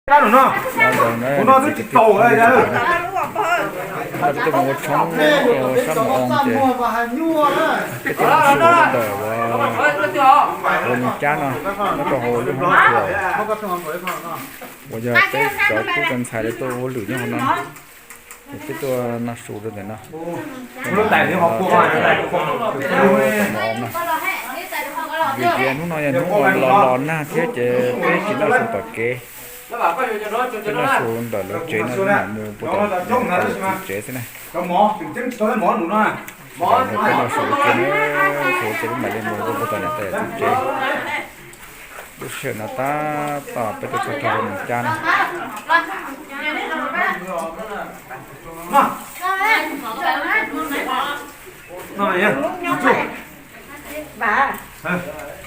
Nyob zoo na, txiv kwv tij phooj ywg sawv daws na, peb tuaj mus ua tshoob rau sab Mos Oo ces peb tuaj mus su ntawm uas ua nws cab no, nyob rau hauv lub hoob thuam uas yog peb cov tub cov ntxhais lawv tuaj ua hauj lwm nyob hauv no, ces peb tuaj noj su rau ntawm no. Mos Oo no, vim tias hnub no yog hnub uas los los nag thiab ces peb tsis noj su tom kev. Peb noj su ntawm lawv tsev no, peb mam mus puag tom niam tais yawm txiv tsev xwb na. Peb noj su ua ke na, su ua ke peb mam li mus rau puag tom niam tais yawm txiv tsev. Lub sij hawm no tab tom peb tuaj txog rau mus cab na.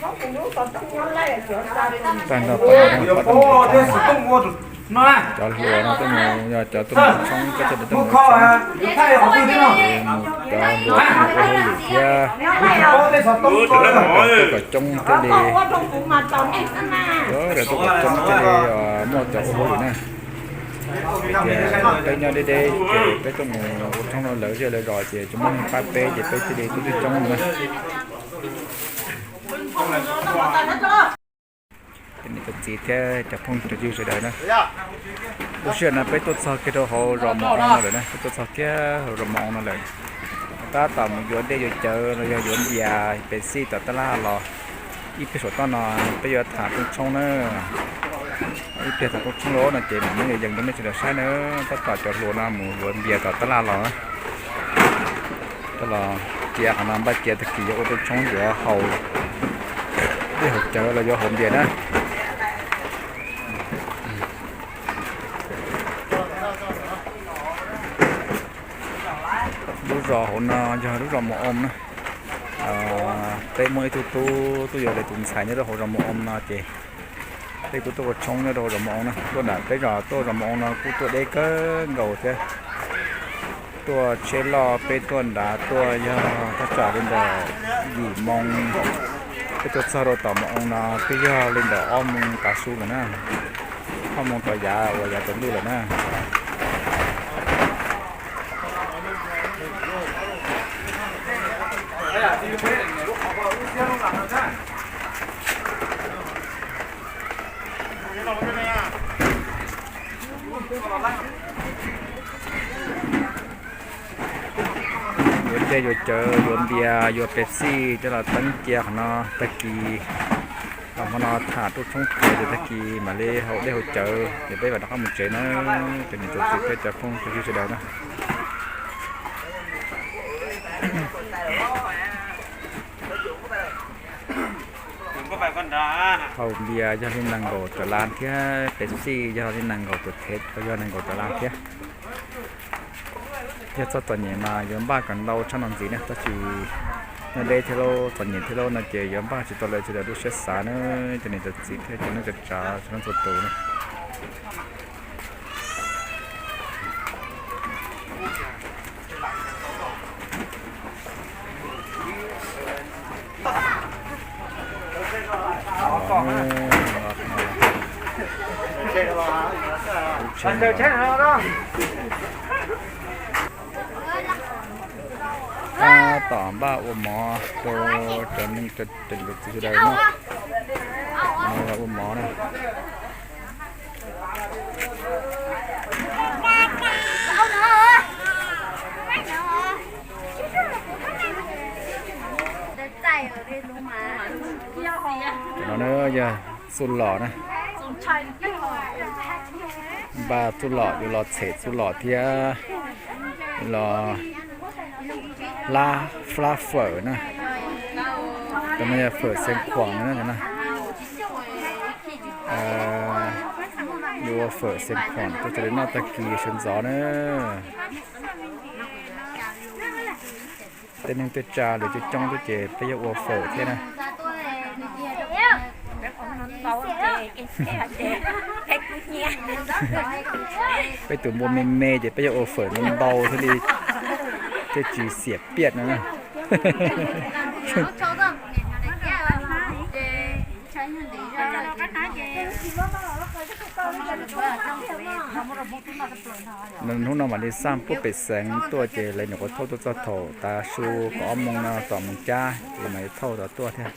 Tag nrho pab no, pab tub mus ua tshoob, cov hluas no tuaj mus, yog cov tuaj mus ua tshoob, peb cov tuaj mus ua tshoob, ces mus cov hluas tuaj mus ua hauj lwm thiab, tuaj kom coob thiaj li, tuaj kom coob thiaj li muaj cov ua hauj lwm na. Vim tias peb nyob deb deb ces peb tuaj mus ua tshoob rau lawv zej lawv zos ces tsis muaj neeg pab peb ces peb thiaj li tub twb coob na. Cov niam cov txiv thiab cov phooj cov ywg sawv daws na, lub sij hawm no peb tuaj txog kiag rau hauv zos Mos Oo no lawm na, peb tuaj txog kiag hauv zos Mos Oo no lawm. Tab tom mus yuav dej yuav cawv los yog yuav npias Pepsi tom tab laj los. Ib pliag saum toj no peb yuav tham rooj tshoob na. Ib pliag tham rooj tshoob los no ces mam muab yees rau nej sawv daws saib na. Tab tom cov hluas no mus yuav npias tom tab laj los, coj los cia qhov no npaj cia tag kis yuav ua rooj tshoob yuav haus dej haus cawv los yuav haus npias na. Lub zos hauv no yog lub zos Mos Oo na. Peb muaj ib tug tub tuaj yuav lawv tus ntxhais nyob rau hauv zos Mos Oo no ces peb kuj tuaj ua tshoob nyob rau hauv zos Mos Oo na. Tuaj nram peb zos tuaj zos Mos Oo no kuj tuaj deb kawg nkaus thiab. Tuaj tsheb loj peb tuaj nrad tuaj yog thaj tsam li ntawm yim moo, peb tuaj txog rau tom Mos Oo no twb yog li ntawm ob moo tav su lawm na. Ob moo rov yav uas yav tsaus ntuj lawm na. Yuav dej yuav cawv, yuav npias yuav Pepsi coj los teeb cia qhov no tag kis. Los hmo no tham rooj tshoob tiav ces tag kis mam li haus dej haus cawv ces peb mam rov qab mus tsev na. Cov niam cov txiv peb cov phooj cov ywg sawv daws na. Haus npias yog li nees nkaum tawm las thiab, Pepsi yog li nees nkaum tawm phev, yog nees nkaum tawm las thiab. Yog txoj txom nyem mas yuav npaj kom ntau tshaj no ntxiv na, tab sis nyob deb thiab lauj, txom nyem thiab lauj no ces yuav npaj tsis tau lawv sawv daws lub siab xav na, cov niam cov txiv thiab cov neej tsa txhua leej txhua tus na. Tab tom npaj ua mov rau cov niam cov txiv sawv daws noj. Ua mov na. Cov no na yog txuj lom na. Npaj txuj lom, yuav los txhem txuj lom thiab los hlab, hlab fawm na. Cov no yog fawm xeev khuam na. Yuav ua fawm xeev khuam tuaj cia li noj tag kis sawv ntxov na. Tej neeg tej tsa lawv coob coob tuaj ces peb yuav ua fawm thiab na. Peb tus npua me me ces peb yuav ua fawm ntau ntau thiaj li, thiaj tsis xiam piaj no na. Hnub no mam li xaj puag pem xeev tuaj ces lawv nyuam qhuav thauj tuaj txog thaum tav su kaum ob moos no tom moos cab ces mam li thauj tod tuaj thiab.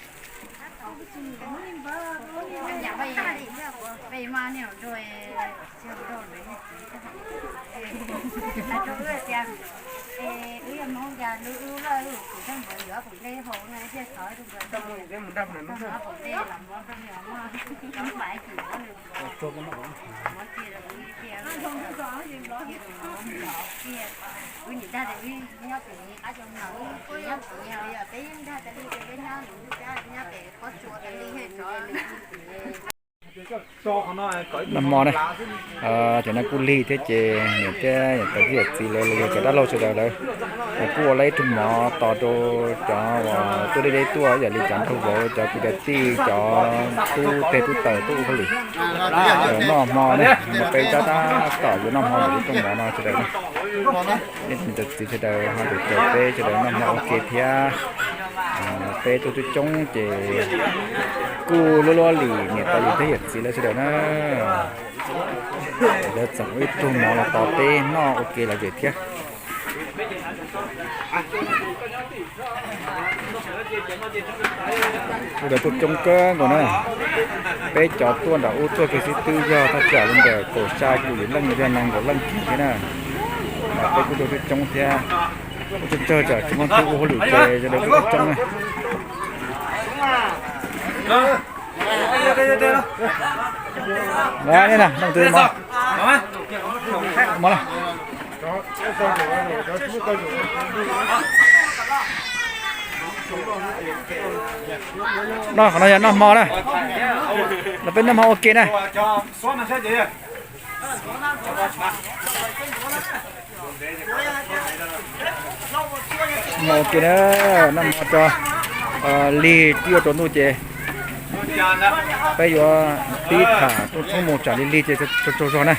Noj hmo ne, cov no kuj lig thiab ces niam thiab yawm txiv lawv los yog cov dab laug sawv daws lawv, lawv kuj ua lawm ib tug mov tos rau cov uas tuaj deb deb tuaj ib yam li cov nraug vauv, cov kwv cov tij, cov tub teg tub taws tuaj ua hauj lwm noj hmo ne. Peb tab tom yuav noj hmo ntawm lub rooj mov no sawv daws. Cov txiv sawv daws ho caum caum peb sawv daws noj hmo ua ke thiab. Peb tuaj coob coob ces kuj luaj luaj li niam tais yawm txiv lawv sawv daws na. Lawv txeem ua ib tug mov los tos peb noj ua ke los ces thiab. Sawv daws tuaj coob kawg nkaus na. Peb cov tuaj nram ub tuaj kiag xwb twb yog thaj tsam li ntawm kaum xya kuj yim leej yog nees nkaum leej kiag thiab na. Peb kuj tuaj coob thiab. Kuj tsawg tsawg tsam tsis muaj twb ua hauj lwm ces sawv daws tuaj coob na. Noj qhov no yog noj hmo na. Los peb noj hmo ua ke na. Noj hmo ua ke na, noj hmo tso, lig twb yuav tsaus ntuj ces peb yuav pib tham rooj tshoob mus tsam li lig ces tsaug tsaug zog na.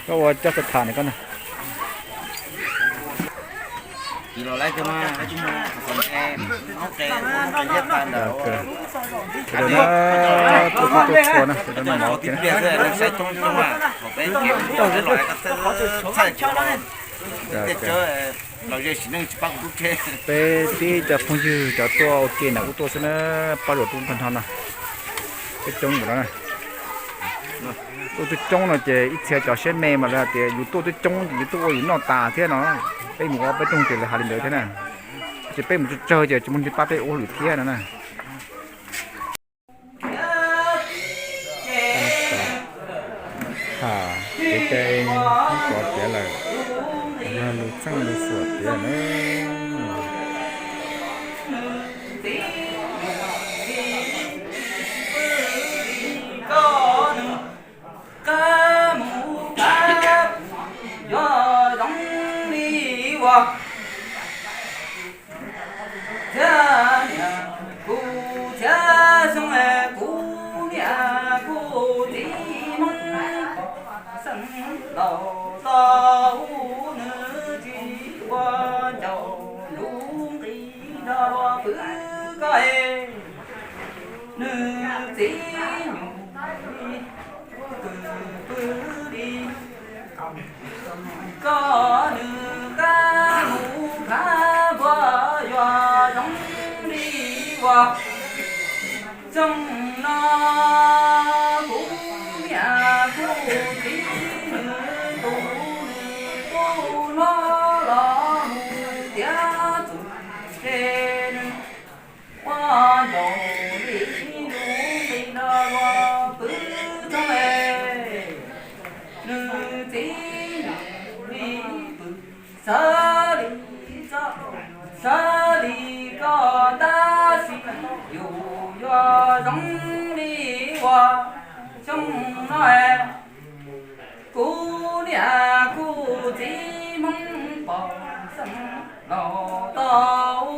Koj ua coj xav tham na koj na. Sawv daws na, tuaj tuaj tuaj txhua na, sawv daws noj mov ua ke na. Peb tib cov phooj ywg cov tuaj ua ke nram ub tuaj xwb na, pab zaum tuaj tag nrho no. Peb coob npaum no na. Tuaj twb coob no ces ib txhia cov siab me mas lawv hais tias yus tuaj twb coob ces yus tuaj ua yus noj tas thiab no. Peb mus ua peb rooj ces lawv hais li ntawd thiab na. Ces peb mus tsawg tsawg ces tsis muaj neeg pab peb ua hauj lwm thiab no na. Tham kev cai Hmoob Xyooj tiav lawm, lus txheej lus xuam tiav na. Thiab niam kuv thiab xyoo, kuv niam kuv txiv Hmoob xeem laus tau nws tsis ua ncaus lub nqi nrog luag pw koj es nws txiv nyuj li pw pw li. Koj nws kab mus kab npua yuav zoo li uas xyoo no kuv niam kuv txiv nws tus nws tub hlob los mus tiav txuj ces nws ua ncaus li lub nqi nrog luag pw txoog es nws txiv nyuj li pw xav li txog, xav li koj tab sis yus yuav zoo li uas xyoo no es kuv niam kuv txiv Hmoob pog xeem laus tau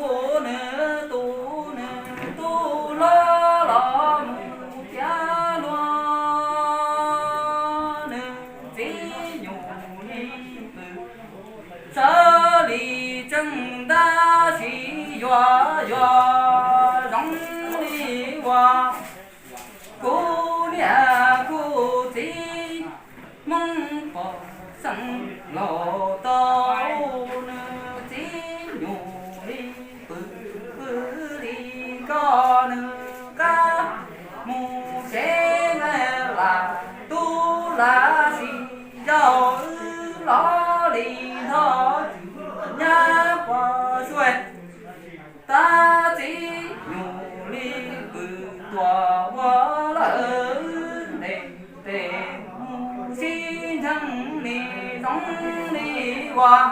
nws tus nws tub hlob los mus tiav luag nws txiv nyuj li pw Txawj li tseeb tab sis yuav yuav zoo li uas kuv niam kuv txiv Hmoob pog xeem laus tau nws txiv nyuj li pw pw li ko nws qab mus tsev lam tub lam sis yau wb los li nrog tsis nyab puas suav tab txiv nyuj li pw tuaj ua lawm ntes tes mus sib ntsheej li zoo li uas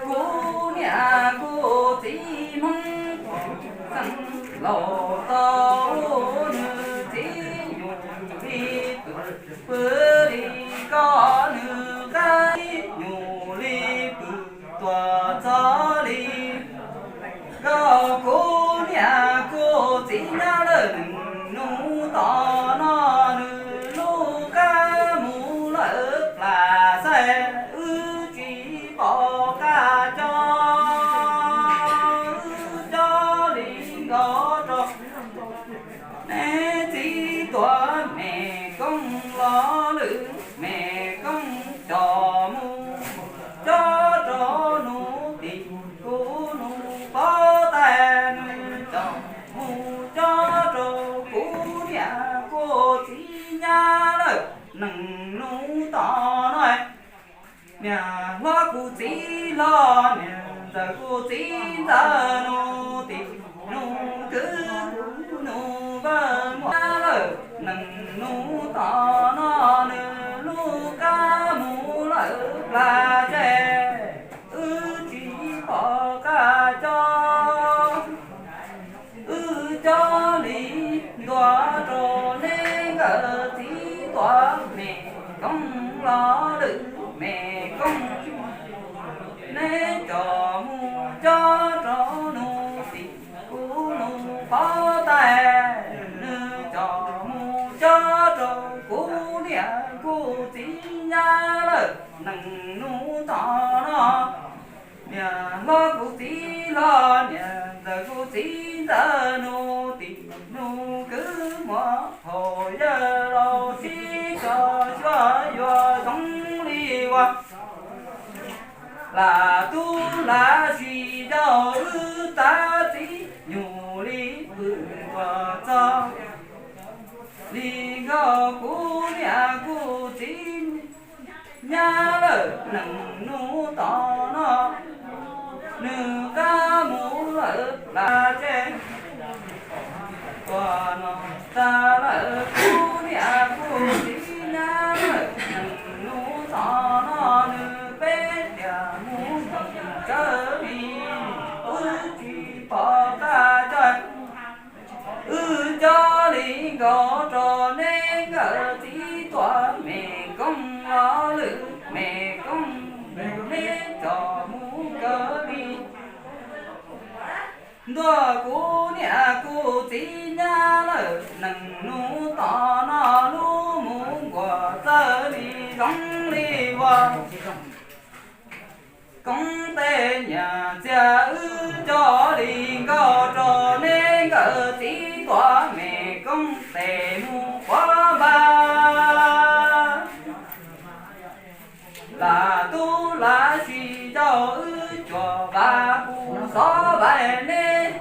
kuv niam kuv txiv Hmoob pog xeem laus tau nws txiv nyuj li pw pw li ko nws qab nyuj li pw tuaj txog li ko kuv niam kuv txiv nyab lawm nees nus tom no nws lub qab mus lawm plas xaij wb tsis pom qab coj wb coj li nkaus rau neb txiv tuam me koob los lwm me koob coj mus cob rau nus tim kuv nus pov tais nws coj mus cob rau kuv niam kuv txiv nyab lawm nees nus tom no niam hlob kuv txiv hlob niam ntxawm kuv txiv ntxawm nus tim nus kwv kuv nus npawg muam lawm nees nus tom no nws lub qab mus lawm plas tseg wb tsis pom qab coj wb coj li ntua rau neb nkawd txiv tuam me koob los lwm me koob neb coj mus cob rau nus tim kuv nus pov tais nws coj mus cob rau kuv niam kuv txiv nyab lawm nees nus tom no niam hlob kuv txiv hlob niam ntxawm kuv txiv ntxawm nus tim nus kwv muam hauv yawg laus sib cog xyuas yuav zoo li uas lam tub lam sis yau wb tab txiv nyuj li pw tuaj txog li nkaus kuv niam kuv txiv nyab lawm nees nus tom no nws qab mus lawm plas tseg tuaj no tas lawm kuv niam kuv txiv nyab lawm nees nus tom no nws peb tiam mus tsawg li wb tsis pom qab coj wb coj li nkaus rau neb nkawd txiv tuam me koob los lwm me koob neb coj mus kawg li ntua kuv niam kuv txiv nyab lawm nees nus tom no lub mus nkuas txawj li zoo li uas koob tej nyiam txiag wb coj li nkaus rau neb nkawd txiv tuam me koob tes mus quav npab lam tub lam sis yau wb cuag vas pus xov vais neb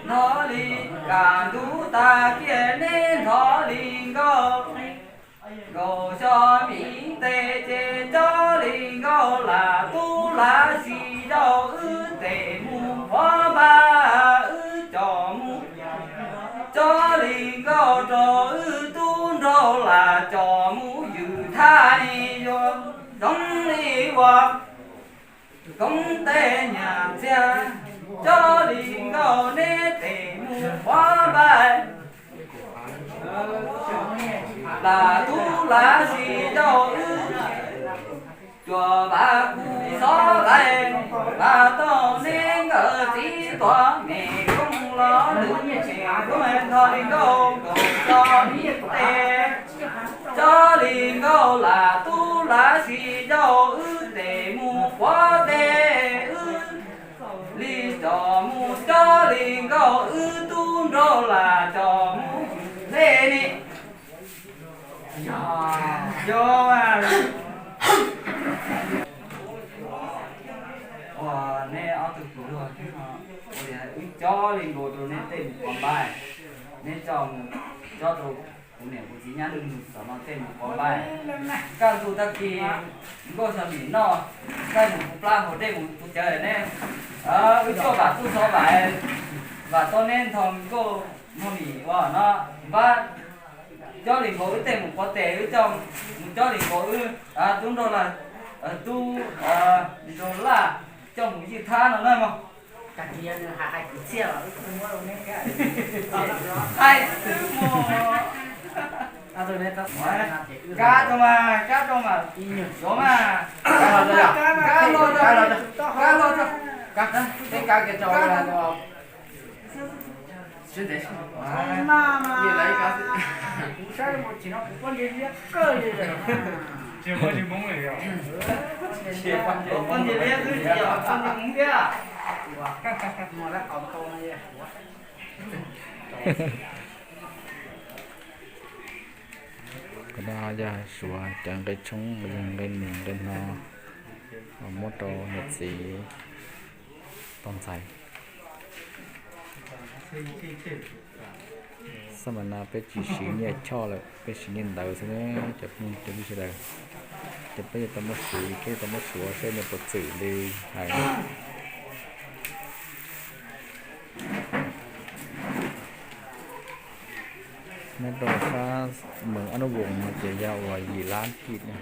nrov li kam ntug tas kiag neb nrov li nkaus nkaus xyov mi tes ces coj li nkaus lam tub lam sis yau wb tes mus quav npab wb coj mus coj li nkaus rau wb tub nraug lam coj mus ywm thaj li yuav zoo li uas koob tej nyiam txiag coj li nkaus neb tes mus quav npab lam tub lam sis yau wb cuag vas pus xov vais vas tau neb nkawd txiv tuam me koob los lwm me koob nrov li nkaus nkaus xyov mi tes Cov li nkauj lam tub lam sis coj wb tes mus quav tes, wb li coj mus cov li nkauj wb tub nraug lam coj mus hle ni. Yog, yog. Ua, neb ob tug kwv luag, ua li wb cob li nkaus rau neb tej mus quav npaib, neb coj mus cob rau kuv niam kuv txiv nyab lwj nus tom no tej mus quav npaib. Kaj ntug tag kis nkauj xyov nim noj nqaij mus puv plab haus dej mus puv cawv ne. Wb coj vam txuj xov vam, vam tau neb nthos nkauj nthos nim ua no npab. Cob li nkaus wb tej mus quav tes, wb coj mus cob li nkaus wb tub nraug lawm, tub nraug laj coj mus ywj thab no na mog. Hais xwb mog. Kab rau mas, kab rau mas, yuav mas. Kab los, kab los, kab los, kab, kab kiag rau. Kuv saib mus tsis no kuv pob ntseg liab kawg li. Tsis pob ntseg Hmoob li os. Pob ntseg liab xwb tsis yog pob ntseg Hmoob thiab. Qhov no yog Suav cov nqe tshoob, nqe nus, nqe hno, muab rau niam txiv tau ntxais. Xab mas no peb tsis siv nyiaj choj lawm, peb siv nyiaj ntawv xwb na cov phooj ywg sawv daws. Ces peb yuav tau muab siv, peb yuav tau muab suav seb nws puas txwm li hais. Nyob rau sab Mees Ab Nub Voos no ces yog uas yim lab kis na.